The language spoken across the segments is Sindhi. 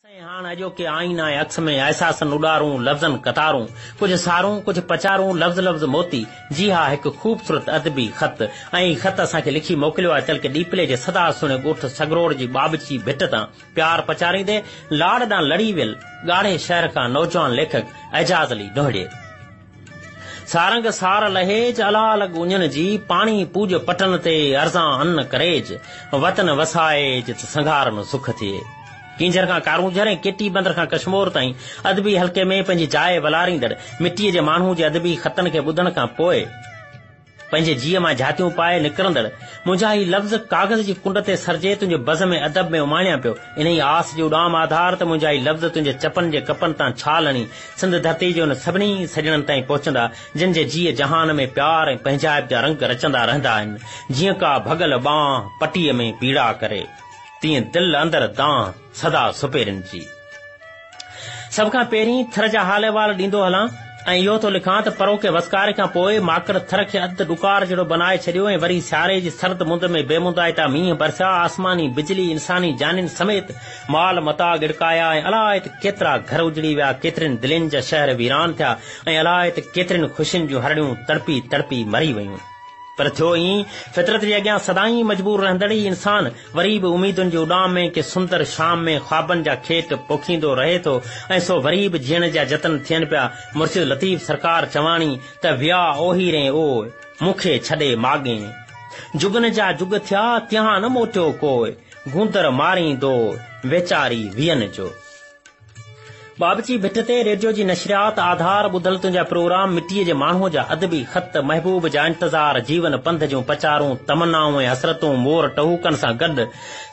۽ هاڻ اڄوڪي آئينا ۽ عڪس ۾ احساسن اڏارون، لفظن قطارون، ڪجهه سارون، ڪجهه پچارون، لفظ لفظ موتي، جي ها هڪ خوبصورت ادبي خط ۽ هي خط اسان کي لکي موڪليو آهي تعلقي ڏيپلي جي سدا سهڻي ڳوٺ سگروڙ جي ٻاٻچي ڀٽ تان پيار پچاريندي لاڙ ڏانهن لڙي ويل ڳاڙهي شهر کان نوجوان ليکڪ اعجاز علي نوهڙي. سارنگ سار لهيج، الا لڳ اڃن جي، پاڻي پوڄ پٽن تي، ارزان ان ڪريج، وطن وسائيج ته سنگهارن سک ٿئي. ڪينجهر کان ڪارونجهر ۽ ڪيٽي بندر کان ڪشمور تائين ادبي حلقي ۾ پنهنجي جاء ولاريندڙ مٽيء جي ماڻهو جي ادبي خطن کي ٻڌڻ کان پوء پنهنجي جيء مان جهاتيون پائي نڪرندڙ منهنجا هي لفظ ڪاغذ جي ڪنڊ تي سرجي تنهنجي بزم ادب ۾ اماڻيان پيو. انهيء آس جي اڏام آڌار ته منهنجا هي لفظ تنهنجي چپن جي ڪپن تان ڇال هڻي سنڌ ڌرتي جي انهن سڀني سڄڻن تائين پهچندا جن جي جيء جهان ۾ پيار ۽ پنهنجائپ جا رنگ رچندا رهندا آهن. جيئن ڪا ڀڳل ٻانهن پٽيء ۾ پيڙا ڪري، تيئن دل اندر دانهن سدا سپيرين جي. سڀ کان پهرين ٿر جا حال احوال ڏيندو هلان ۽ اهو ٿو لکان ته پروڪي وسڪاري کان پوء ماڪڙ ٿر کي اڌ ڏڪار جهڙو بنائي ڇڏيو ۽ وري سياري جي سرد مند ۾ بي مندائتا مينهن برسيا، آسماني بجلي انساني جانين سميت مال متاع ڳڙڪايا ۽ الائي ته ڪيترا گهر اجڙي ويا، ڪيترين دلين جا شهر ويران ٿيا ۽ الائي ته ڪيترين خوشين جون هرڻيون تڙپي تڙپي مري ويون. پر ٿيو ائين، فطرت جي اڳيان سدائين مجبور رهندڙ هي انسان وري به اميدن جي اڏام ۾ ڪي سندر شام ۾ خوابن جا کيٽ پوکيندو رهي ٿو ۽ سو وري به جيئڻ جا جتن ٿين پيا. مرشد لطيف سرڪار چواڻي ته ويا اوهيرين اوء، مون کي ڇڏي ماڳين. جڳن جا جڳ ٿيا، تيان نه موٽيو ڪوء، گوندر ماريندو ويچاري وين جو. ٻاٻچي ڀٽ تي ريڊيو جي نشريات آڌار ٻڌل تنهنجا پروگرام مٽيء جي ماڻهوء جا ادبي خط محبوب جا انتظار جيون پنڌ جون پچارون تمنائون ۽ حسرتون مور ٽهوڪن سان گڏ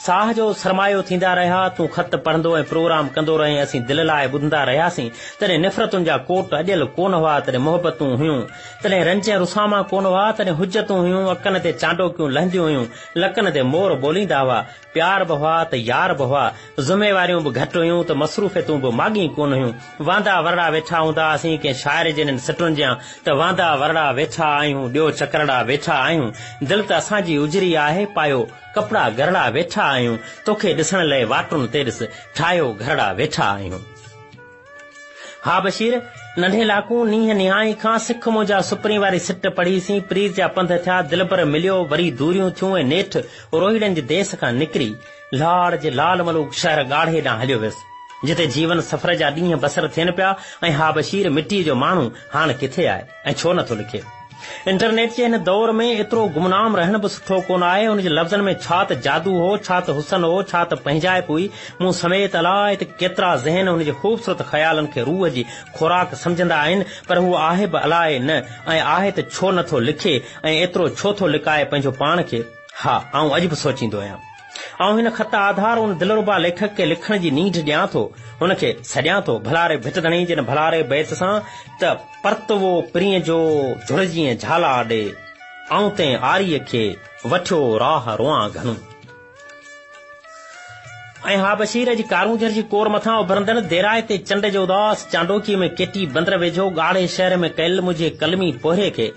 ساهه جو سرمايو ٿيندا رهيا تون خط پڙهندو ۽ پروگرام ڪندو رهين اسين دل لائي ٻڌندا رهياسين تڏهن نفرتن جا ڪوٽ اڏيل ڪونه هئا تڏهن محبتون هيون تڏهن رنج ۽ رساما ڪونه هئا تڏهن حجتون هيون اڪن تي چانڊوڪيون لهنديون هيون لڪن تي مور ٻوليندا هئا پيار به هئا ته يار به هئا، ذميواريون به گهٽ هيون ته مصروفيتون به ماڳهين ڪونه هيون. واندا ورڙا ويٺا هوندا هئاسين، ڪنهن شاعر جي انهن سٽن جيان ته واندا ورڙا ويٺا آهيون، ڏيو چڪرڙا ويٺا آهيون، دل ته اسان جي اجري آهي، پايو ڪپڙا گرڙا ويٺا آهيون، توکي ڏسڻ لئه واٽن تي ڏس، ٺاهيو گهرڙا ويٺا آهيون. ها بشير! ننڍي لاڪون نينهن نهائين کان سک منهنجا سپرين واري سٽ پڙهي سين، پريت جا پنڌ ٿيا، دلبر مليو، وري دوريون ٿيون ۽ نيٺ روهيڙن جي ديس کان نڪري، لاڙ جي لال ملوڪ شهر ڳاڙهي ڏانهن هليو ويس، جتي جيون سفر جا ڏينهن بسر ٿين پيا ۽ ها بشير مٽيء جو ماڻهو هاڻ ڪٿي آهي ۽ ڇو نٿو لکي؟ انٽرنيٽ جي هن دور ۾ ايترو گمنام رهڻ به سٺو ڪونه آهي. هن جي لفظن ۾ ڇا ته جادو هو، ڇا ته حسن هو، ڇا ته پنهنجائپ هئي. مون سميت الائي ته ڪيترا ذهن هن جي خوبصورت خيالن کي روح جي خوراڪ سمجهندا آهن، پر هو آهي به الائي نه ۽ آهي ته ڇو نه ٿو لکي ۽ ايترو ڇو ٿو لڪائي پنهنجو پاڻ کي؟ ها، آئون اڄ به سوچيندو آهيان. آئون هن خط آڌار ان دلربا ليکڪ کي لکڻ جي نينڍ ڏيان ٿو. هن کي سڏيان ٿو، ڀلاري ڀٽ ڌڻي جن ڀلاري بيت سان ته پرتوو پرينء جو جھڙ جيئن جھالا ڏي، آئون تنهن آريء کي وٺيو راهه روئان گھڻو. ۽ ها بشير اڄ ڪارونجھر جي ڪور مٿان اڀرندڙ ديرائتي چنڊ جي اداس چانڊوڪيء ۾ ڪيٽي بندر ويجھو ڳاڙهي شهر ۾ ڪيل منهنجي قلمي پورهيي کي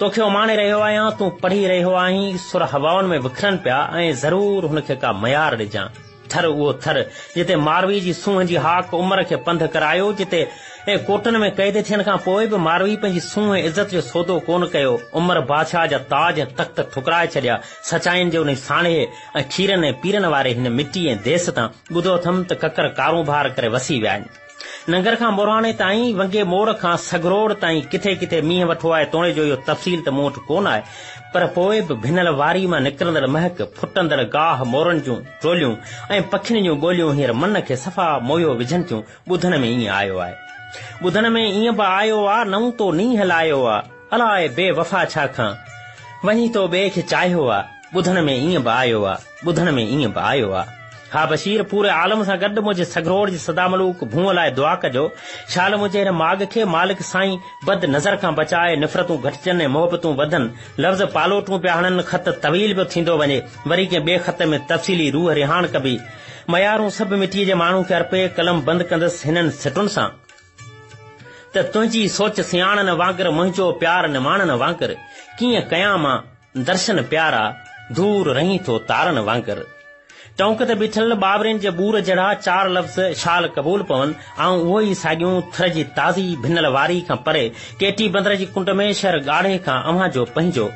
توکي اماڻي رهيو آهيان، تون پڙهي رهيو آهين، سر هوائن ۾ وکرن پيا ۽ ضرور هن کي ڪا ميار ڏجان. ٿر اهو ٿر، جتي ماروي جي سونهن جي هاڪ عمر کي پنڌ ڪرايو، جتي ڪوٽن ۾ قيد ٿيڻ کان پوء به ماروي پنهنجي سونهن ۽ عزت جو سودو ڪونه ڪيو، عمر بادشاهه جا تاج ۽ تخت ٺڪرائي ڇڏيا، سچائين جي انهي ساڻيهه ۽ کيرن ۽ پيرن واري هن مٽي ۽ ديس تان ٻڌو اٿم ته ڪڪر ڪارونڀار ڪري وسي ويا آهن. ننگر کان موراڻي تائين، ونگي موڙ کان سگهروڙ تائين ڪٿي ڪٿي مينهن وٺو آهي توڻي جو اهو تفصيل ته مون وٽ ڪونه آهي پر پوء به ڀنل واري مان نڪرندڙ مهڪ، ڦٽندڙ گاهه مورن جون ٽوليون ۽ پکين جون ٻوليون هينئر من کي صفا موهيو وجهن ٿيون ٻڌڻ ۾ ائين آيو آهي. ٻڌڻ ۾ ائين به آيو آ نئون تو نينهن لايو آ الاء بي وفا ڇا کان وڃي تو ٻئي کي چاهيو آ ٻڌڻ ۾ ائين به آيو آ ٻڌڻ ۾ ائين به آيو آ ها بشير پوري عالم سان گڏ منهنجي سگهروڙ جي سدا ملوڪ ڀونء لاء دعا ڪجو شال منهنجي هن ماڳ کي مالڪ سائين بد نظر کان بچائي نفرتون گهٽجن ۽ محبتون وڌن لفظ پالوٽون پيا هڻن خط طويل پيو ٿيندو وڃي وري ڪنهن ٻئي خط ۾ تفصيلي روح رهاڻ ڪبي ميارون سڀ مٽيء جي ماڻهو کي ارپي قلم بند ڪندس هنن سٽن سان ته تنهنجي سوچ سياڻن وانگر منهنجو پيار نماڻن وانگر ڪيئن ڪيان مان درشن پيارا دور رهين ٿو تارن وانگر. ٽونڪ تي بيٺل ٻاورين جي ٻور جهڙا چار لفظ شال قبول پون، آئون اهو ئي ساڳيون ٿر جي تازي ڀنل واري کان پري، ڪيٽي بندر جي ڪنڊ ۾ شهر ڳاڙهي کان اوهان جو پنهنجو.